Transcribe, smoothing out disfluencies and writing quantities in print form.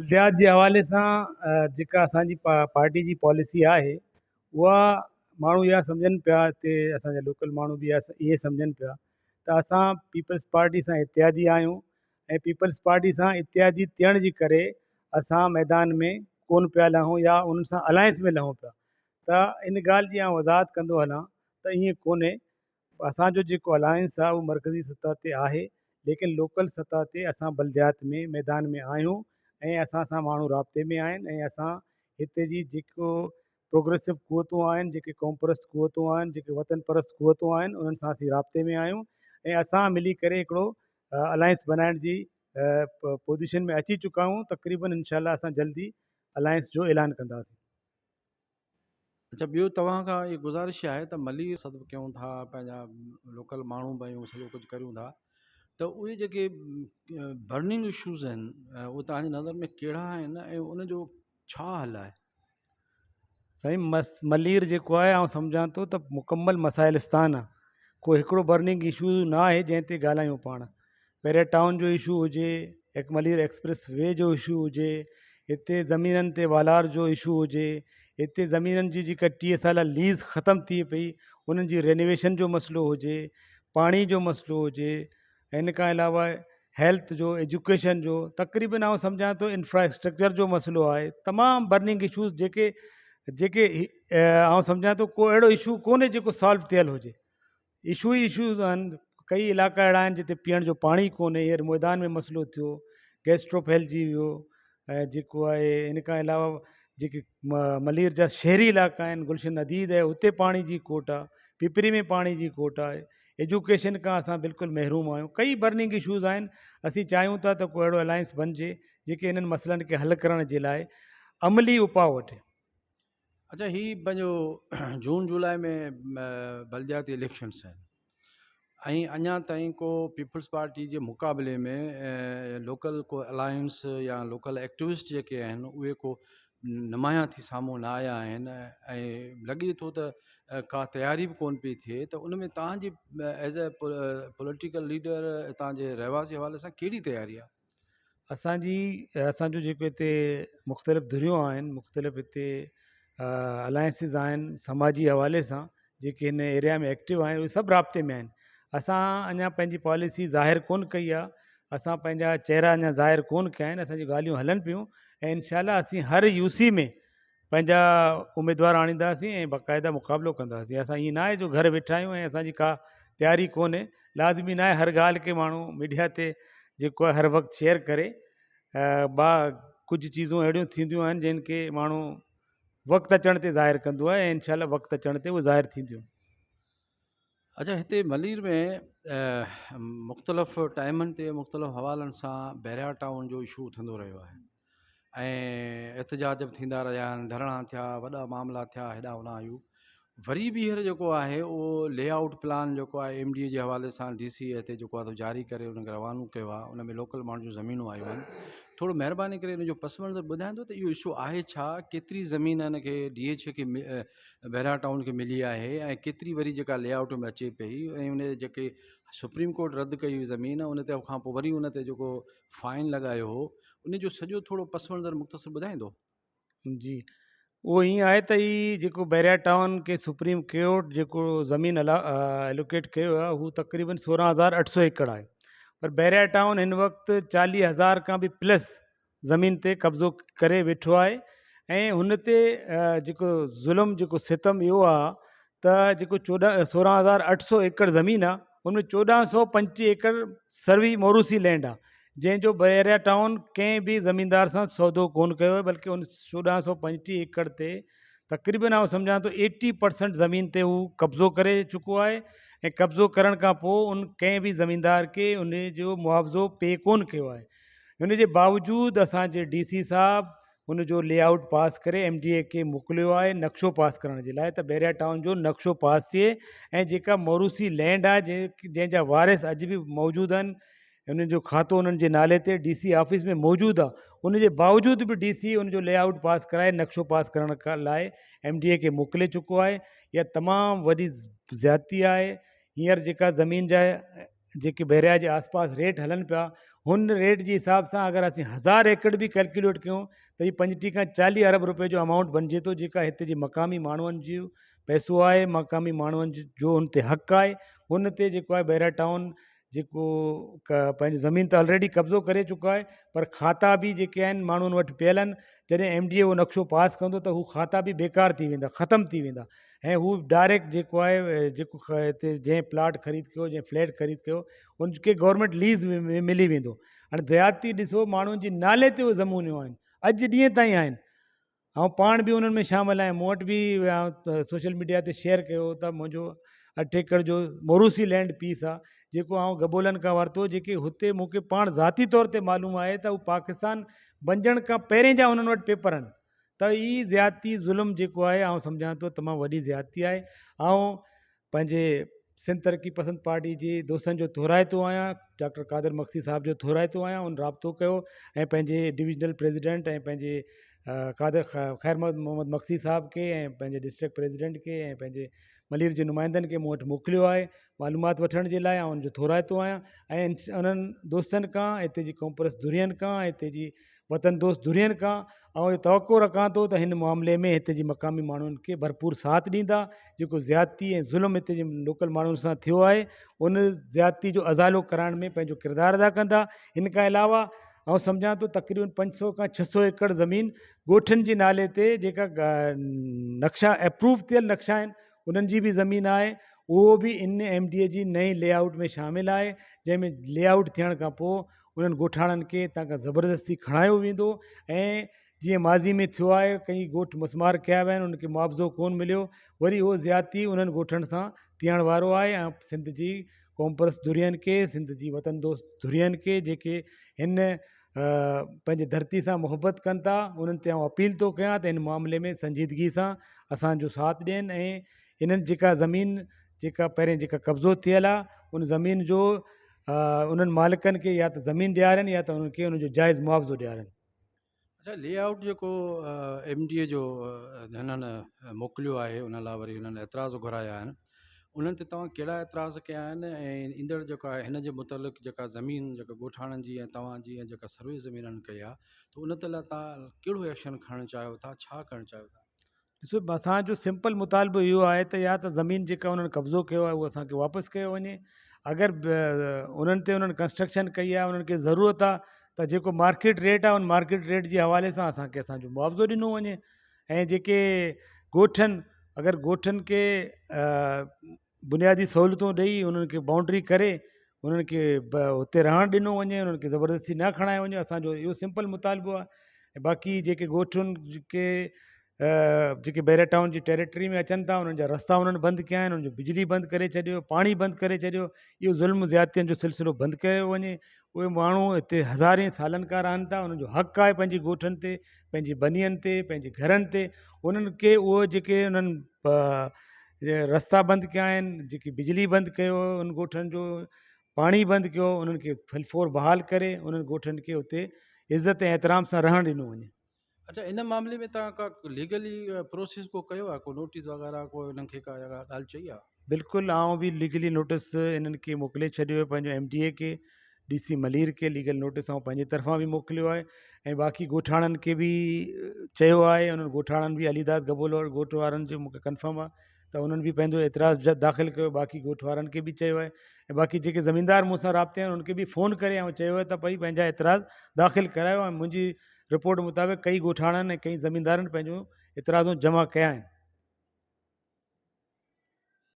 بلديات جي حوالي سان جيڪا اسان جي پارٽي جي پاليسي آهي اها ماڻهو اها سمجهن پيا هتي اسان جا لوڪل ماڻهو به اهي سمجهن پيا ته اسان پيپلز پارٽي سان اتحادي آهيون ۽ پيپلز پارٽي سان اتحادي ٿيڻ جي ڪري اسان ميدان ۾ ڪونه پيا لهون يا انهن سان الائنس ۾ لهون پيا ته ان ڳالهه جي آئون وضاحت ڪندو هلان ته ائين ڪونهي اسان جو جيڪو الائنس آهي اهو مرڪزي سطح تي آهي ليڪن لوڪل سطح تي اسان بلديات ۾ ميدان ۾ آهيون ۽ اسان سان ماڻهو رابطي ۾ آهن ۽ اسان هتي جي جيڪو پروگريسو قوتون آهن جيڪي قوم پرست قوتون آهن جيڪي وطن پرست قوتون آهن انهن سان اسين رابطي ۾ آهيون ۽ اسان ملي ڪري هڪڙو الائنس بنائڻ جي پوزيشن ۾ اچي چڪا آهيون تقريبن انشاء الله اسان جلدي الائنس جو اعلان ڪنداسين. اڇا ٻيو توهان کان اها گذارش آهي ته ملير سڏ به ڪيون ٿا پنهنجا لوڪل ماڻهو به آهيون سڄو ڪجهه ڪريون ٿا ته اهي جيڪي برننگ اشوز آهن اهي توهان جي نظر ۾ ڪهڙا آهن ۽ ان جو ڇا حل آهي؟ سائين مس ملير جيڪو آهي آئون سمجهان ٿو ته مڪمل مسائلستان آهي ڪو هڪڙو برننگ اشو نه آهي جنهن تي ڳالهايون پاڻ پهريان ٽائون جو اشو هجي هڪ ملير ايڪسپريس وي جو اشو هجي هتي زمينن تي والار جو اشو هجي هتي زمينن جي جيڪا 30 سالا ليز ختم ٿي پئي انهن جي رينوويشن جو مسئلو هجي پاڻي جو مسئلو هجي ان کان علاوه هيلٿ جو ايجوڪيشن جو تقريبن آئون سمجهان ٿو انفراسٽرڪچر جو مسئلو آهي تمام برننگ اشوز جيڪي جيڪي آئون سمجهان ٿو ڪو اهڙو اشو ڪونهي جيڪو سالو ٿيل هجي اشو ئي اشوز آهن ڪئي علائقا اهڙا آهن جتي پيئڻ جو پاڻي ڪونهي هينئر ميدان ۾ مسئلو ٿيو گيسٽرو ڦهلجي ويو ۽ جيڪو آهي ان کان علاوه جيڪي ملير جا شهري علائقا آهن گلشن حديد آهي اتي پاڻي جي کوٽ آهي پپري ۾ پاڻي جي کوٽ آهي ايجوڪيشن کان اسان بلڪل محروم آهيون ڪئي برننگ اشوز آهن اسين چاهيون ٿا ته ڪو اهڙو الائنس بنجي جيڪي انهن مسئلن کي حل ڪرڻ جي لاء عملي اپاء وٺي. اچا هي پنهنجو جون جولاء ۾ بلدياتي اليڪشنس آهن ۽ اڃا تائين ڪو پيپلز پارٽي جي مقابلي ۾ لوڪل ڪو الائنس يا لوڪل ايڪٽوسٽ جيڪي آهن اهي ڪو نمايان ٿي سامهون نه آيا آهن ۽ لڳي ٿو ته ڪا تياري به ڪون پئي ٿئي ته ان ۾ تهان جي ايز اي پوليٽيڪل ليڊر هتان جي رهواسي حوالي سان ڪهڙي تياري آهي؟ اسان جي اسان جو جيڪو هتي مختلف ڌريون آهن مختلف هتي الائنسز آهن سماجي حوالي سان جيڪي هن ايريا ۾ ايڪٽو آهن اهي سڀ رابطي ۾ آهن اسان اڃا پنهنجي پاليسي ظاهر ڪونه ڪئي آهي اسان پنهنجا چهرا اڃا ظاهر ڪونه ڪيا آهن اسانجون ڳالهيون هلن پيون ۽ انشاء الله اسين هر يو سي ۾ پنهنجا اميدوار آڻينداسين ۽ باقاعده مقابلو ڪنداسين اسان ائين ناهي جو گهر ويٺا آهيون ۽ اسان جي ڪا تياري ڪونهي لازمي ناهي هر ڳالهه کي ماڻهو ميڊيا تي جيڪو آهي هر وقت شيئر ڪري با ڪجهه چيزون اهڙيون ٿينديون آهن جن کي ماڻهو وقت اچڻ تي ظاهر ڪندو آهي ۽ انشاء الله وقت اچڻ تي اهي ظاهر ٿينديون. اچا هتي ملير ۾ مختلف ٽائمن تي مختلف حوالن سان بحريا ٽائون جو اشو اٿندو رهيو آهي ۽ احتجاج به ٿيندا رهيا آهن ڌرڻا ٿيا وڏا معاملا ٿيا هيڏا هوڏا آيون وري ٻيهر جيڪو آهي اهو لي آئوٽ پلان جيڪو آهي ايم ڊي اي جي حوالي سان ڊي سي هتي جيڪو آهي جاري ڪري ان کي روانو ڪيو آهي ان ۾ لوڪل ماڻهن جون زمينون آيون آهن ٿورو مهرباني ڪري ان جو پس منظر ٻڌائيندو ته اهو اشو آهي ڇا ڪيتري زمين ان کي ڊي ايڇ اي کي بحريا ٽائون کي ملي آهي ۽ ڪيتري وري جيڪا لي آئوٽ ۾ اچي پئي ۽ ان جيڪي سپريم ڪورٽ رد ڪئي هئي زمين ان تي کان پوء وري ان تي جيڪو فائن لڳايو هو ان جو سڄو ٿورو پس منظر مختصر ٻڌائيندو. جي اهو ائين آهي ته هي جيڪو بحريا ٽائون کي سپريم ڪورٽ جيڪو زمين الوڪيٽ ڪيو آهي هو تقريبن 16800 ايڪڙ آهي پر بحريا ٽائون هن وقت 40000 کان به پلس زمين تي قبضو ڪري ويٺو آهي ۽ هن تي جيڪو ظلم جيڪو ستم اهو آهي ته جيڪو چوڏهن 16800 ايڪڙ زمين آهي ان ۾ 1425 ايڪڙ سروي موروثي لينڊ آهي جنهن جو بحريا ٽائون ڪنهن به زميندار سان سودو ڪونه ڪيو آهي بلڪه ان 1425 ايڪڙ تي تقريبن آئون سمجهان ٿو ايٽي پرسنٽ زمين تي هو قبضو ڪري چڪو آهي ۽ قبضو ڪرڻ کان پوء ان ڪنهن به زميندار کي ان جو معاوضو پي ڪونه ڪيو آهي ان جي باوجود اسان جي ڊي سي صاحب ان جو لي آئوٽ پاس ڪري ايم ڊي اي کي موڪليو آهي نقشو پاس ڪرڻ جي لاء ته بحريا ٽائون جو نقشو پاس ٿئي ۽ جيڪا موروثي لينڊ آهي جنهن جا وارث اڄ به موجود آهن انهن جو کاتو انهن جي نالي تي ڊي سي آفيس ۾ موجود آهي ان جي باوجود به ڊي سي ان جو لي آئوٽ پاس ڪرائي نقشو پاس ڪرڻ لاء ايم ڊي اي کي موڪلي چڪو آهي اها تمام وڏي زيادتي آهي هينئر جيڪا زمين جا جيڪي بحريا جي آس پاس ريٽ هلن پيا هن ريٽ جي حساب سان اگر اسين هزار ايڪڙ به ڪيلڪيوليٽ ڪيون ته هي 35 کان 40 ارب روپئي جو امائونٽ بنجي ٿو، جيڪا هتي جي مقامي ماڻهن جو پئسو آهي، مقامي ماڻهن جو هن تي حق آهي. هن تي جيڪو آهي بحريا ٽائون جيڪو پنهنجي زمين ته آلريڊي قبضو ڪري چڪو آهي، پر کاتا به جيڪي آهن ماڻهن وٽ پيل آهن. جڏهن ايم ڊي اي اهو نقشو پاس ڪندو ته هو کاتا به بيڪار ٿي ويندا، ختم ٿي ويندا، ۽ هو ڊائريڪٽ جيڪو آهي جيڪو هتي جنهن پلاٽ خريد ڪيو، جنهن فليٽ خريد ڪيو، ان کي گورنمينٽ ليز ۾ ملي ويندو. هاڻي ديهاتي ڏسو ماڻهن جي نالي تي اهي زمينون آهن، اڄ ڏينهن تائين آهن. آئون پاڻ به انهن ۾ شامل آهيان. مون وٽ به سوشل ميڊيا تي شيئر ڪيو ته منهنجو 8 ايڪڙ جو موروثي لينڊ پيس آهي، جيڪو آئون گبولن کان ورتو، جيڪي هتي مون کي پاڻ ذاتي طور تي معلوم آهي ته هو پاڪستان بنجڻ کان پهرين جا انهن وٽ پيپر آهن. ته هي زيادتي ظلم جيڪو آهي آئون سمجهان ٿو تمام وڏي زيادتي آهي. آئون پنهنجي سنڌ ترقي پسند پارٽي جي دوستن جو ٿورائتو آهيان، ڊاڪٽر قادر مگسي صاحب جو ٿورائتو آهيان، ان رابطو ڪيو ۽ پنهنجي ڊويزنل پريزيڊنٽ ۽ پنهنجي قادر خير محمد مگسي صاحب کي ۽ پنهنجي ڊسٽرڪٽ پريزيڊنٽ کي ۽ پنهنجي ملير جي نمائندن کي مون وٽ موڪليو آهي معلومات وٺڻ جي لاء. آئون ان جو ٿورائتو آهيان ۽ انهن دوستن کان، هتي جي قومپرست ڌرين کان، هتي جي وطن دوست ڌرين کان آئون اهو توقع رکان ٿو ته هن معاملي ۾ هتي جي مقامي ماڻهن کي ڀرپور ساٿ ڏيندا. جيڪو زيادتي ۽ ظلم هتي جي لوڪل ماڻهن سان ٿيو آهي ان زيادتي جو ازالو ڪرائڻ ۾ پنهنجو ڪردار ادا ڪندا. ان کان علاوه آئون سمجهان ٿو تقريبن 500 کان 600 ايڪڙ زمين ڳوٺن جي نالي تي جيڪا نقشا اپروو ٿيل نقشا آهن انهن جي به زمين آهي، اهو به ان ايم ڊي اي جي نئين لي آئوٽ ۾ شامل آهي، جنهن ۾ لي آئوٽ ٿيڻ کان پوء انهن ڳوٺاڻن کي هتان کان زبردستي کڻايو ويندو ۽ جيئن ماضي ۾ ٿيو آهي ڪئين ڳوٺ مسمار ڪيا ويا آهن، انهن کي معاوضو ڪونه مليو، وري اهو زيادتي انهن ڳوٺن سان ٿيڻ وارو آهي. ۽ سنڌ جي قومپرست ڌرين کي، سنڌ جي وطن دوست ڌرين کي، جيڪي هن پنهنجي ڌرتي سان محبت ڪن ٿا، انهن تي آئون اپيل ٿو ڪيان ته هن معاملي ۾ سنجيدگي سان اسان جو ساٿ ڏين ۽ انهن جيڪا زمين جيڪا پهرين جيڪا قبضو ٿيل آهي ان زمين جو انهن مالڪن کي يا ته زمين ڏيارين يا ته انهن کي ان جو جائز معاوضو ڏيارين. اڇا لي آئوٽ جيڪو ايم ڊي اي جو هنن موڪليو آهي ان لاء وري هنن اعتراض گهرايا آهن، انهن تي توهان ڪهڙا اعتراض ڪيا آهن ۽ ايندڙ جيڪو آهي هن جي متعلق جيڪا زمين جيڪا ڳوٺاڻن جي ۽ توهان جي ۽ جيڪا سروي زمين هنن ڪئي آهي ته ان تي لاء توهان ڪهڙو ايڪشن کڻڻ چاهيو ٿا، ڇا ڪرڻ چاهيو ٿا؟ ڏسو اسان جو سمپل مطالبو اهو آهي ته يا ته زمين جيڪا انهن قبضو ڪيو آهي اهو اسان کي واپس ڪيو وڃي، اگر انهن تي انهن ڪنسٽرڪشن ڪئي آهي انهن کي ضرورت آهي ته جيڪو مارڪيٽ ريٽ آهي ان مارڪيٽ ريٽ جي حوالي سان اسان کي اسان جو معاوضو ڏنو وڃي. ۽ جيڪي ڳوٺن اگر ڳوٺن کي بنيادي سهولتون ڏئي انهن کي بائونڊري ڪري انهن کي اتي رهڻ ڏنو وڃي، انهن کي زبردستي نه کڻايو وڃي، اسانجو اهو سمپل مطالبو آهي. ۽ باقي جيڪي ڳوٺن کي جيڪي بحريا ٽائون جي ٽيريٽري ۾ اچن ٿا انهن جا رستا انهن بند ڪيا آهن، انهن جو بجلي بند ڪري ڇڏيو، پاڻي بند ڪري ڇڏيو، اهو ظلم زيادتين جو سلسلو بند ڪيو وڃي. اهي ماڻهو هتي هزارين سالن کان رهن ٿا، انهن جو حق آهي پنهنجي ڳوٺن تي، پنهنجي ٻنين تي، پنهنجي گهرن تي. انهن کي اهو جيڪي انهن رستا بند ڪيا آهن، جيڪي بجلي بند ڪيو، ان ڳوٺن جو پاڻي بند ڪيو، انهن کي فلفور بحال ڪري انهن ڳوٺن کي اتي عزت ۽ احترام سان رهڻ ڏنو وڃي. اڇا ان معاملي ۾ توهان ڪا ليگلي پروسيس ڪو ڪيو آهي، ڪو نوٽيس وغيره ڪو انهن کي ڪا اهڙا ڳالهه چئي آهي؟ بلڪل آئون به ليگلي نوٽيس انهن کي موڪلي ڇڏيو آهي، پنهنجو ايم ڊي اي کي، ڊي سي ملير کي ليگل نوٽيس آئون پنهنجي طرفان به موڪليو آهي ۽ باقي ڳوٺاڻن کي به چيو آهي. انهن ڳوٺاڻن به علي داد گبول ڳوٺ وارن جو مونکي ڪنفرم آهي ته انهن به پنهنجو اعتراض داخل ڪيو، باقي ڳوٺ وارن کي به چيو آهي ۽ باقي جيڪي زميندار مون سان رابطي آهن انهن کي به فون ڪري آئون چيو آهي ته ڀئي پنهنجا اعتراض داخل ڪرايو ۽ منهنجي رپورٽ مطابق ڪئي ڳوٺاڻن ۽ ڪئي زميندارن پنهنجون اعتراضون جمع ڪيا آهن.